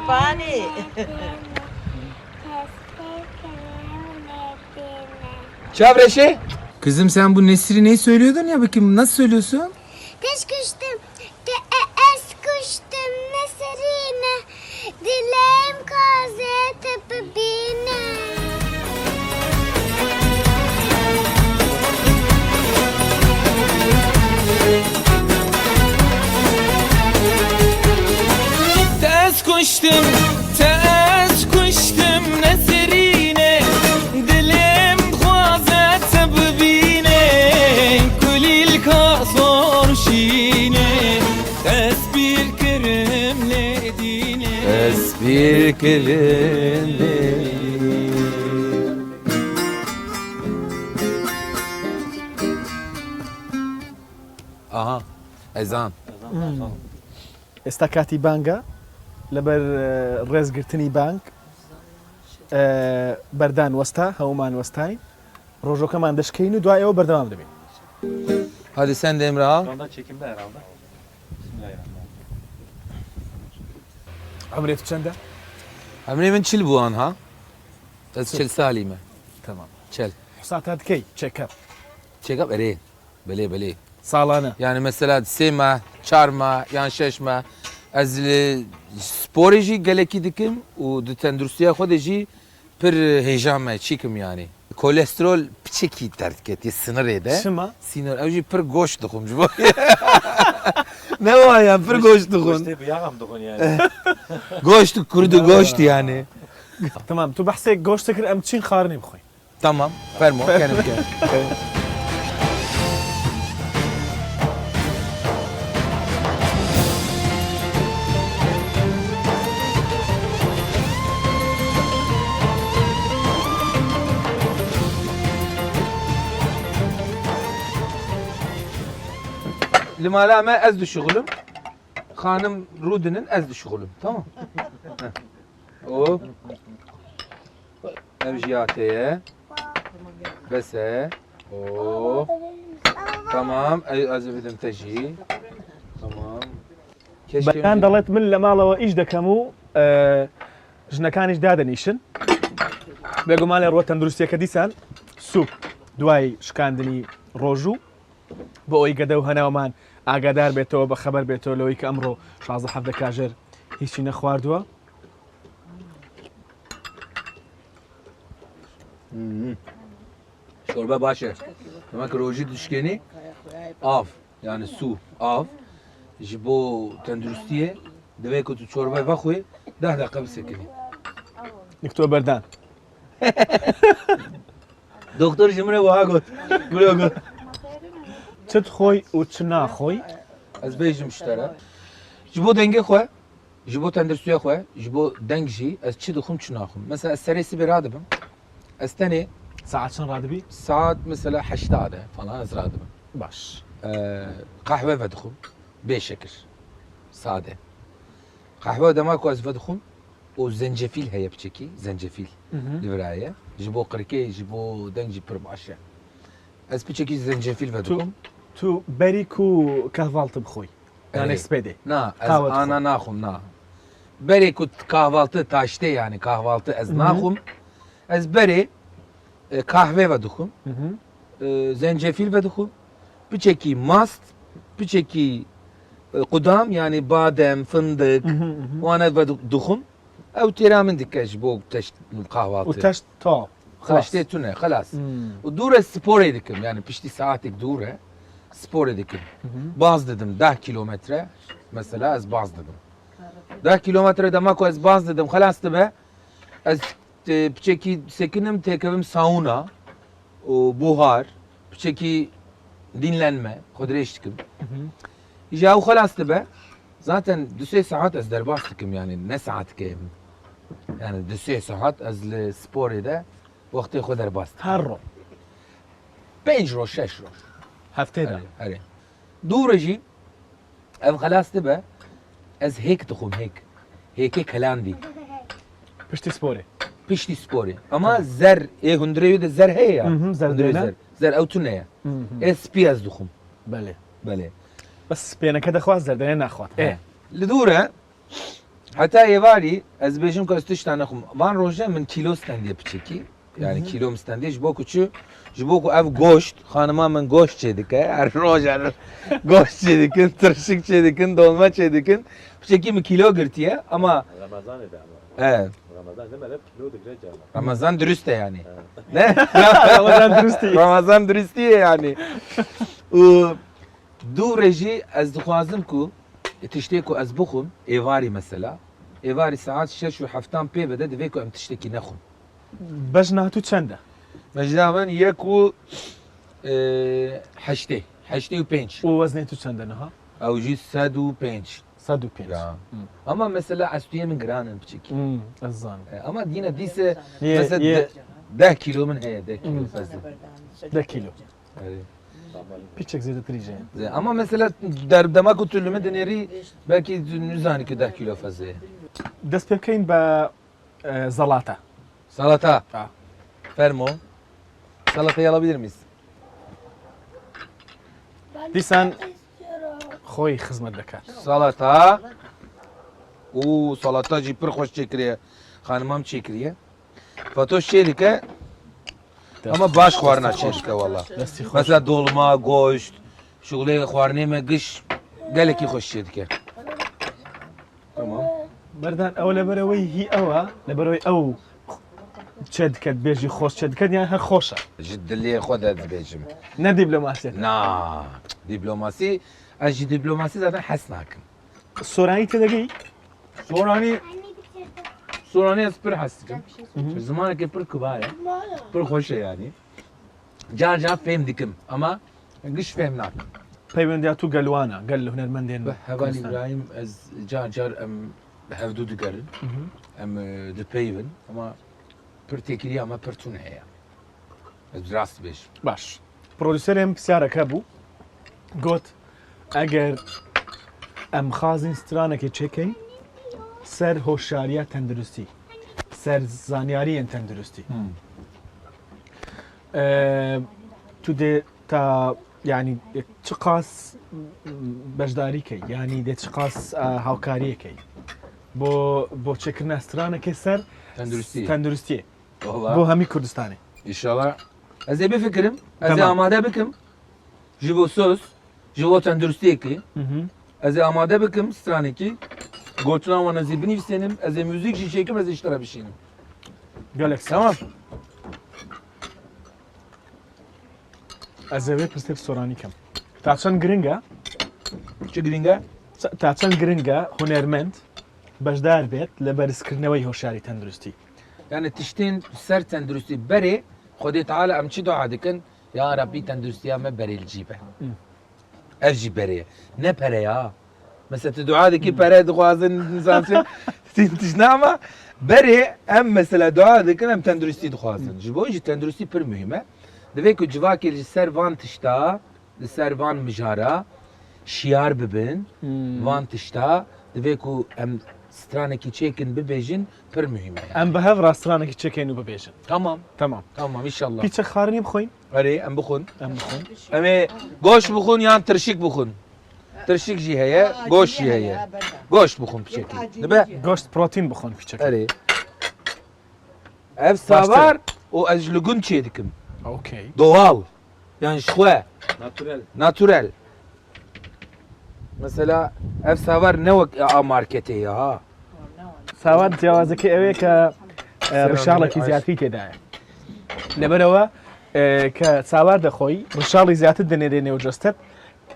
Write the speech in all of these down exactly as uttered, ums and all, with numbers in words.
Fanî. Çav reşê? Kızım, sen bu Nesrin'i söylüyordun ya, bakayım nasıl söylüyorsun? Te ez kuştim, te ez kuştim Nesrîne, dilê min dixwaze te bibîne. Te ez kuştim, te ez kuştim Nesrîne, dilê min dixwaze te bibîne, kulîlka xorşîne, ez pîr kirim lê dîne. Ez pîr kirim lê dîne. Aha, ezan. Ezan, tamam. ئێستا کاتی بانگە، لەبەر، ئە، ڕێزگرتنی بانگ، ئە، بەردان وەستا، هەموومان وەستاین. ڕۆژەکەمان دەشکەین و دوای ئەوە بەردەوام دەبین. Hadi sen de Emre al. Şu anda çekimde herhalde. Bismillahirrahmanirrahim. Emre tu çende? Emre min çil bu an ha. Ez çil salî me. Tamam. Çil. Hesata dikey, check-up. Check-up, erê. Belê, belê. Salane. Yani mesela sê meh, çar meh, yan şeş meh. Ez li sporê jî gelekî dikim û di tenduristiya xwe de jî pir hêja me, çîkim yani. Kolesterol piçekî derdiketiye sınırê de. Çima? Sînor, ew jî pir goşt dixwim ji bo. Ne wa ya, pir goşt dixwim. Goştê bi yax em dixwin yani. Goşt, kurdu goşt yani. Tamam, tu behsê goşt kir, em çîn xarinê bixwin. Tamam, fermo, kerim kerim. Li mala me ez dişuxulim. Xanim rûdinin ez dişuxulim. Tamam. Heh. O. Ev jî ya te ye. Bes e. O. Tamam. Ez, ez bidim te jî. Tamam. Keşke Beyan dەڵێت من لە ماڵەوە ئیش دەکەم و، ئە، ژنەکانیش دادەنیشن. بێگومان لە ڕووە تەندروستیەکە دیسان سوک دوای شکاندنی ڕۆژوو بۆ ئەوەی گەدە و هەناومان ئاگادار بێتەوە، بە خەبەر بێتەوە لەوەی کە ئەمڕۆ شازدە حەڤدە کاژێر هیچی نەخواردووە. Hmm. Çorba baş e. Demek ki rojî dişkênî av, yani su, av ji bo tenduristiyê divê ku tu çorbe vexwî deh deqe bisekinî. Nikto berdan. Doktor ji min re wiha got. Min re got. Çi dixoy û çi naxoy? Ez bêjim ji te re. Ji bo dengê xwe, ji bo tenduristiya xwe, ji bo deng jî ez çi dixwim, çi naxwim. Mesela ez serê sibê radibim. Ez tenê Saet çend radibî? Saet mesela heşta de falan ez radibim. Baş. Ee, qehwe vedixwim. Bê şekir. Sade. Qehwe dema ku ez vedixwim, û zencefîl heye piçekî, zencefîl Hı hı. li vira ye. Ji bo qirkê, ji bo deng jî pir baş e. Ez piçekî zencefîl Tu, vedikim. Tu berî ku kahvaltı bixwî? Yanî Erê. spêdê. Na, ez Qahwe ana dixwî. naxwim, na. Berê ku kahvaltı taştê, yani kahvaltı ez Hı hı. naxwim. Ez berê, e, kahve vedikim. Hı hı. E, zencefîl vedikim. Piçekî mast, piçekî, e, qudam, yani badem, fındık, Hı hı, hı hı. wan ez vedikim. Ew têra min dike ji bo teşt-, kahvaltı. Û teşt top. Xelas. Teştê tune, xelas. Hmm. Û dû re sporê dikim, yani piştî saetek dû re sporê dikim. Hı hı. Baz didim, deh kilometre, mesela ez baz didim. Deh kilometre dema ku ez baz didim, xelas dibe, ez, e, piçekî sekinim, têkevim sauna. û buhar, piçekî dinlenme, xwe dirêj dikim. Hı hı. Îja ew xelas dibe, zaten du sê saet ez derbas dikim, yani ne saetike ye min. Yani du sê saet ez li sporê de wextê xwe derbas dikim. Her roj? Pênc roj, şeş roj. Heftê de? Erê, erê. Dû re jî Ev xelas dibe, ez hêk dixwim, hêk. Hêkê kelandî. Piştî sporê. Piştî sporê. Ama Tamam. zer, ê hundirê wê de zer heye ya. Hı hı, zer Hundirê dêne. zer. Zer ew tune ye. Hı hı. Ê spî ez dixwim. Belê. Belê. Bes spêneke dexwaz, zerdene naxwat. E, He. li dû re, Heta êvarî ez bêjim ku ez tişta nexwim. Van roje min kîlo stendiye piçekî. Yani kîlo min stendiye ji bo ku çi? Ji bo ku ev goşt, xanima min goşt çêdike. Her roj her goşt çêdikin, tirşik çêdikin, dolma çêdikin. Piçekî min kîlo girtiye ama Ramazanê de ama. He. Ramazan deme, ev kîlo digre cana. Ramazan dirust e yani. Ne? Ramazan dirust e. Ramazan dirust e yani. Û du rejî ez dixwazim ku tiştê ku ez bixwim, êvarî mesela, êvarî saet şeş û heftan pê ve de divê ku em tiştekî nexwin. Bejna tu çend e? Bejna min yek û, e, heştê, heştê û pênc. Û weznê tu çend e niha? Ew jî sed û pênc. Sed û pênc. Ya. Ama mesela estuyê min giran in piçekî. Hmm, ez zanim. E, ama yine dîse Yê, mesela yê. de-, deh kîlo min heye, deh kîlo Hmm. fezle. Deh kîlo. Evet. Piçek zêdetirî jê. Ze-, ama mesela der-, dema ku tu li min dinêrî belkî tu nizanî ku deh kîlo fezle ye. Dest pê bikeyin be, e, zelata. Salata. Ha. Fermo. Salatayı alabilir miyiz? Dîsan xwe xizmet diket. Salata. Û salata jî pir xweş çêkiriye. Xanimam çêkiriye. Fatoş çê dike. Dest Ama baş xweş, xwarina dest çê xweş. dike wala. Destî xweş. Mesela dolma, goşt, şûlê xwarinê me giş gelekî xweş çê dike. Tamam. Berdan, ew li ber wê hî ew e, li ber wê ew çê diket, bêjî xweş çê diket, yani her xweş e. Ji dilê xwe de dibêjim. Ne dîplomasiyet e. Na, dîplomasî, ez ji dîplomasî zaten hes nakim. Soranî tê de gî? Soranî, soranî ez pir hes dikim. Hı hı. Zimanekî pir kibar e, pir xweş e yani. Car car fêm dikim ama giş fêm nakim. Peywendiya tu gel wan e, gel hunermendên Bi heval Kurdistan. Îbrahîm ez car car em hevdu digerin. Hı hı. Em, e, dipeyvin ama pir têkilî ama pir tune heye. Ez rast bêjim. Baş. Prodüserê min pisyarek hebû. Got, eger em xazin stranekê çêkeyin ser hoşyariya tenduristî, ser zanyariyên tenduristî. Hmm. Ee, tu dê ta, yani, çiqas beşdarî key, yani dê çiqas, e, hawkariyê key. Bo, bo çêkirina stranekê ser Tenduristî. tenduristiyê. Valla. Bo hemî Kurdistanê. İnşallah. Ez ê bifikirim, ez ê Tamam. amade bikim. Ji bo söz, ji bo tenduristiyekî. Hı hı. Ez ê amade bikim, stranekî. Gotina wan ez ê binivîsênim, ez ê müzik jî çêkim, ez ê ji te re bişînim. Gelek sağ ol. Tamam. Ez ê vê pirsê bi soranî kim. Ta çend giring e? Çi giring e? Ta çend giring e hunermend beşdar bêt li berizkirinewey hoşyarî tenduristî? Yani tiştên ser tenduristî berê Xwedê Teala em çi dua dikin? Ya Rabbî tenduristiya me berê li cî be. Hı. Ev jî berê ye. Ne pere ya. Mesela tu dua dikî, Hı. pere dixwazin, nizam çi, tişt ne ama berê em mesela dua dikin, em tenduristî dixwazin. Hı. Ji bo jî tenduristî pir muhîm e. Divê ku civakê li ser van tişta, li ser van mijara şiyar bibin, Hmm. van tişta, divê ku em stranekî çêkin bibêjin, pir muhîm e. Em bi hev re stranekî çêkin û bibêjin. Tamam. Tamam. Tamam, inşallah. Pîçek xwarinê bixwin? Erê, em bixwin. Em bixwin. Em ê goş bixwin yan tirşik bixwin? Tirşik jî heye, Aa, goş jî acî heye. Heye, berda. Goş bixwin piçekî. Acî Dibe? Jî. Goşt protein bixwin piçekî. Erê. Ev Baştir. Savar û ez ji li gund çê dikim. Okey. Doğal. Yani ji xwe. Naturel. Naturel. Mesela ev savar ne wek a marketê ya ha. Savar cewazekî ew ê ke, e, Selam rişalekî aleyküm. Ziyatî tê de ye. Leberewa, e, ke savar de xweyî, rişalî ziyatî dinêrê nêwcostet,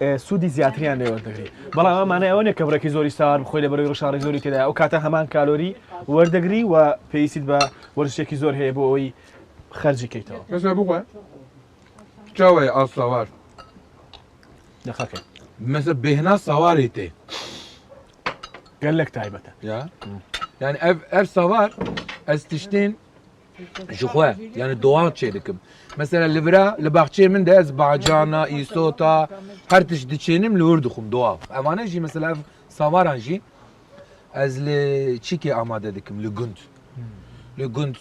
e, sûdî ziyatiriyan lê werdigirî. Bela ew mane ew ne ke birekî zorî savar bixwî, leberewa rişalî zorî tê de ye. Ew kate heman kalorî werdigirî we pêwîstî be werzişekî zor heye bo ewî xercî keytewa. Mesela bixwe. Çawa ye a savar? Dexakê. Mesela bêhna sawarê tê. Gelek taybet e. Ya. Yani ev, ev savar ez tiştên ji xwe, yani doğal çê dikim. Mesela li vira, li baxçeyê min de ez bacana, îsota, her tişt diçênim li wir dixwim doğal. Evane jî mesela ev savaran jî ez li çikê amade dikim, li gund. Hmm. Li gund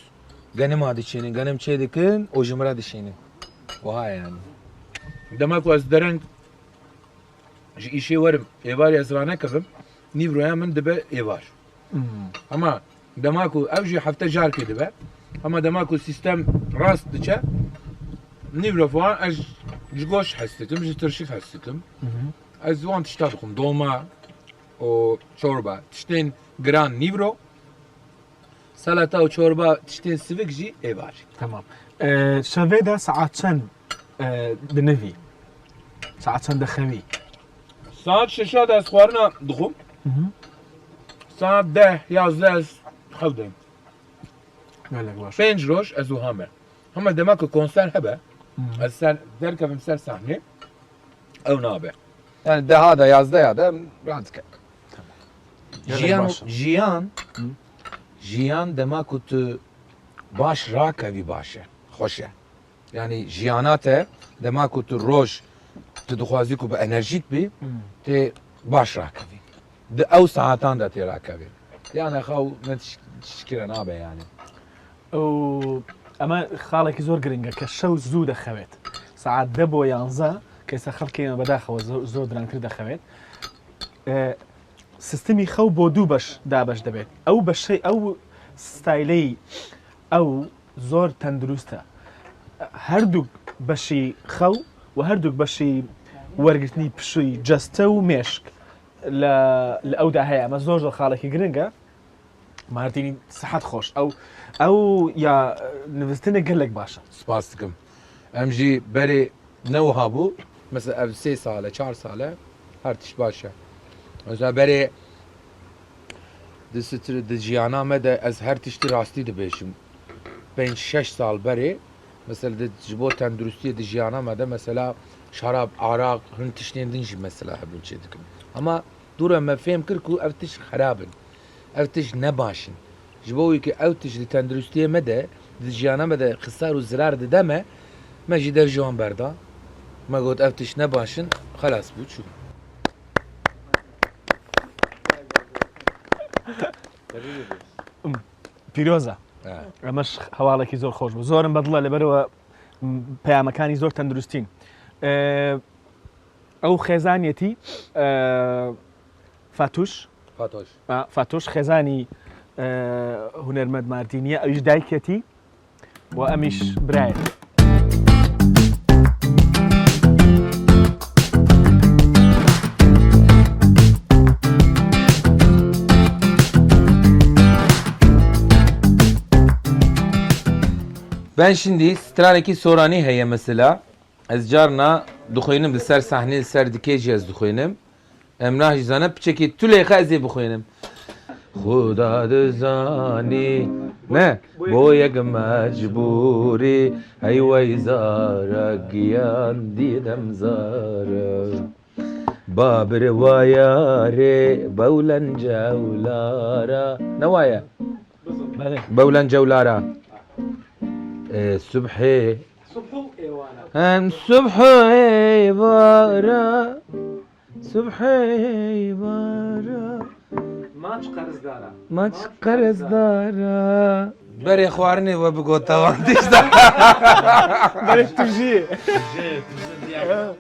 genima diçênin, genim çê dikin, û ji min re dişînin. Wiha ye yani. Dema ku ez dereng ji îşê werim, êvarî ez ranekevim, nîvroya min dibe êvar. Ama dema ku ev jî hefte carekê dibe, ama dema ku sîstem rast diçe, nîvro falan ez ji goşt hez dikim, ji tirşik hez dikim. Ez wan tişta dixwim. Dolma û çorba, tiştên giran nîvro, salata û çorba, tiştên sivik jî êvarî. Tamam. Ee, şevê de saet çend e, dinivî? Saet çend dixewî? Saet şeşa de ez xwarina dixwim. Saet deh, yazdeh ez xew deyim. Gelek baş. Pênc roj ez wiha me. Hema dema ku konser hebe, ez ser derkevim ser sahnê, ew nabe. Yani deha de, yazdeya de rahat ke. Gelek Jiyan, baş. jiyan, Hı. jiyan dema ku tu baş rakevî baş e, xweş e. Yani jiyana te dema ku tu roj, tu dixwazî ku bi enerjîk bî, Hmm. tê baş rakevî. Di ew saetan de tê rakevî. Yani xew ne tiş-, tişkire nabe yani. Û ئەمە خاڵێکی زۆر گرنگە کە شەو زوو دەخەوێت. سەعات دە بۆ یانزە کەسە خەڵکی ئێمە بەداخەوە زۆر، زۆر درانتر دەخەوێت. ئێ، سیستمی خەو بۆ دوو بەش دابەش دەبێت. ئەو بەشەی، ئەو ستایلەی ئەو زۆر تەندروستە. هەردووک بەشی خەو و هەردووک بەشی وەرگرتنی پشووی جەستە و مێشک لە، لە ئەودا هەیە. ئەمە زۆر زۆر خاڵێکی گرنگە. ماردینی سەحەت خۆش. ئەو، ئەو یا نووستنە گەلێک باشە. Spas dikim. Em jî berê ne wiha bû. Mesela ev sê sal e, çar sal e, her tişt baş e. Mesela berê di str-, di jiyana me de ez her tiştî rastî dibêjim. Pênc şeş sal berê, mesela di, ji bo tenduristiyê di jiyana me de mesela şarab, araq, hin tiştên din jî mesela hebûn çê dikim. Ama dûre me fêm kir ku ev tişt xerab in. Ev tişt ne baş in. Ji bo wî ku ew tişt di tenduristiyê me de, di jiyana me de xisar û zirar dide me, me jî dev ji wan berda. Me got, ev tişt ne baş in, xelas bû, çû. Tebrik ediyoruz. Pîroz e. Evet. ئەمەش هەواڵێکی زۆر خۆش بوو. زۆرم بەدڵە لەبەرەوە، م، پەیامەکانی زۆر تەندروستین. ئێ، ئەو خێزانیەتی، ئێ، فاتوش. Fatoş. ئا، فاتوش خێزانی، ئێ، هونەرمەند ماردینیە، ئەویش دایکێتی و ئەمیش برایە. Ben şimdi stranekî soranî heye mesela. Ez carna dixwînim li ser sahnê, li ser dikê jî ez dixwînim. Emrah jî zane piçekî tu lêxe ez ê bixwînim. Xuda dizanî. Ne? Bo yek mecbûrî, hey wey zara giyan dîdem zara. Babir wayarê bewlen cewlara. Ne waye? Belê. Bewlen cewlara. E, subhê. Subhû êwara. Em subhê êwara. Subhê êwara. Maç qerzdara. Maç qerzdara. Berê xwarinê we bigota wan tişta. Berê tu jî.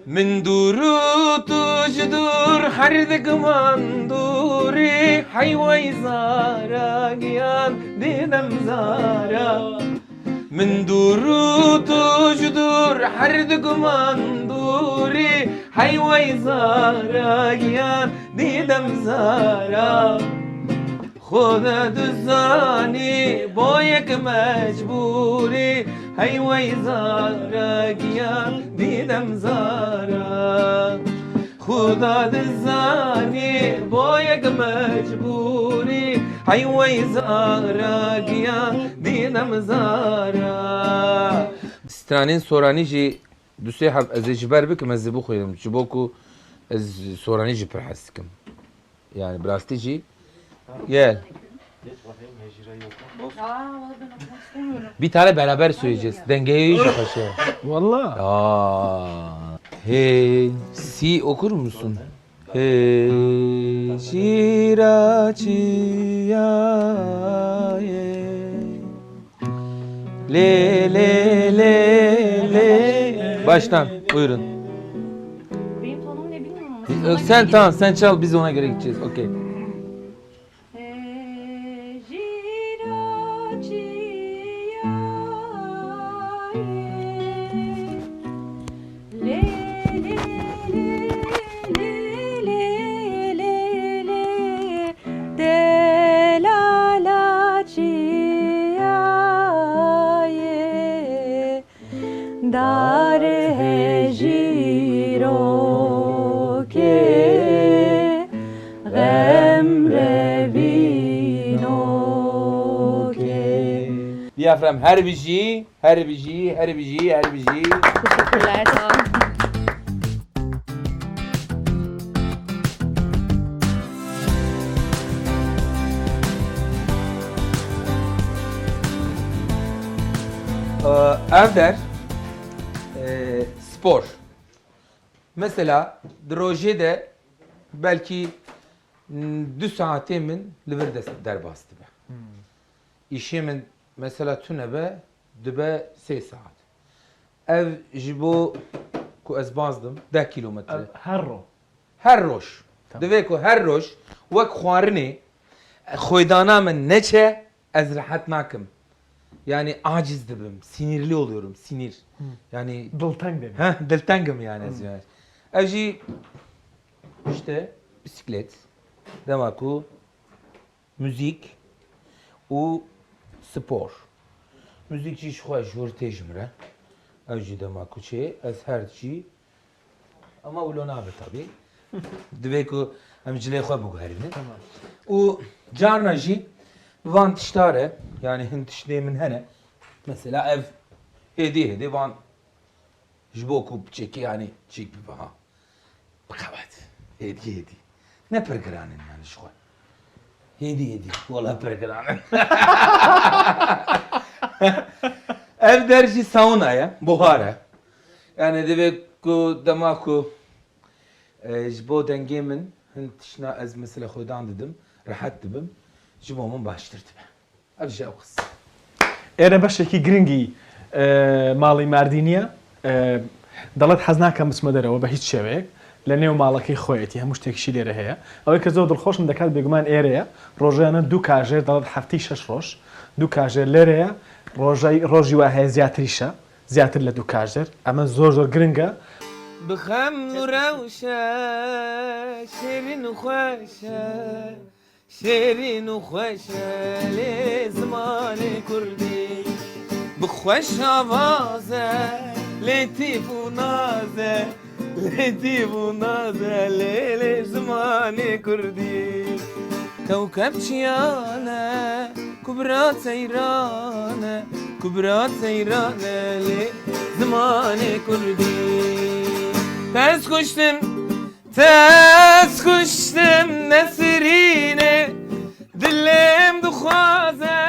Min dûr û tu ji dûr, her dik man dûrî, hey wey zara giyan dîdem zara. Min dûr û tu ji dûr, her dik man dûrî, hey wey zara giyan dîdem zara. Xuda dizanî bo yek mecbûrî, hey wey zara giyan dîdem zara. Xuda dizanî bo yek mecbûrî, hey wey zara giyan dîdem zara. Stranên soranî jî du sê heb ez ê ji ber bikim, ez ê bixwînim. Ji bo ku ez soranî jî pir hez dikim. Yani bi rastî jî. Gel. Aa, vallahi ben okumak istemiyorum. Bir tane beraber söyleyeceğiz. Dengeyi iyice kaçıyor. Valla. Aa. Hey, si okur musun? Hey, şira çiyaye. Le, le, le, le. Baştan, buyurun. Benim tonum ne bilmiyorum ama Sen, tamam, sen çal, biz ona göre gideceğiz. Okey. Ee, Tarihê jîrokê, xem revînokê. Diyafram her bijî, her bijî, her bijî, her bijî. Teşekkürler, sağ ol. Ee, ev der, e, spor. Mesela, di rojê de belkî, m, du saetê min li vir dest derbas dibe. Hmm. Îşê min mesela tune be, dibe sê saet. Ev ji bo ku ez baz dim, deh kilometre. Ev her ro? Her roj. Tamam. Divê ku her roj wek xwarinê xwêdana min neçe, ez rehet nakim. Yani aciz dibim, sinirli oluyorum, sinir. Hı. Yani Dilteng deme. Heh, diltengim yani ez Hı. yani. Ev jî işte bisiklet, dema ku müzik û spor. Müzik jî ji xwe ji wir tê ji min re. Ev jî dema ku çê, ez her çî Ama wilo nabe tabî. Divê ku em cilê xwe biguherînin. Tamam. Û carna jî bi van tişta re, yani hin tiştê min hene. Mesela ev hêdî hêdî van ji bo ku piçekî yani çîk bibe ha. Bi qewet. Hêdî hêdî. Ne pir giran in yani ji xwe. Hêdî hêdî. Wala pir giran in. Ev der jî sauna ye, buhar e. Yani divê ku dema ku, e, ji bo dengê min hin tiştna ez mesela xwedan didim, rehet dibim, ji bo min baştir dibe. Ev jî ew qis. Êre beşekî giringî, e, malî Mardînî ye. E, Delet hez nake biçme derê, we bi hîç şêweyek. Li nêw malekî xwe yetî, hemû ştekî jî lêre heye. Ew ê ke zor dilxweş min dekat bêguman êre ye. Rojane du kajêr, delet heftî şeş roj. Du kajêr lêre ye. Rojay-, rojî we heye ziyadtirî şe. Ziyadtir li du kajêr. Eme zor zor giring e. Bi xem û rewşe şêrîn û xweş e. Şêrîn û xweş e lê zimanê kurdî. Bi xweş avaz e, lêtîf û naz e. Lêtîf û naz e lê, lê zimanê kurdî. Kewkeb çiyan e, kubra seyran e. Kubra seyran e lê zimanê kurdî. Te ez kuştim, te ez kuştim Nesrînê. Dilê min dixwaze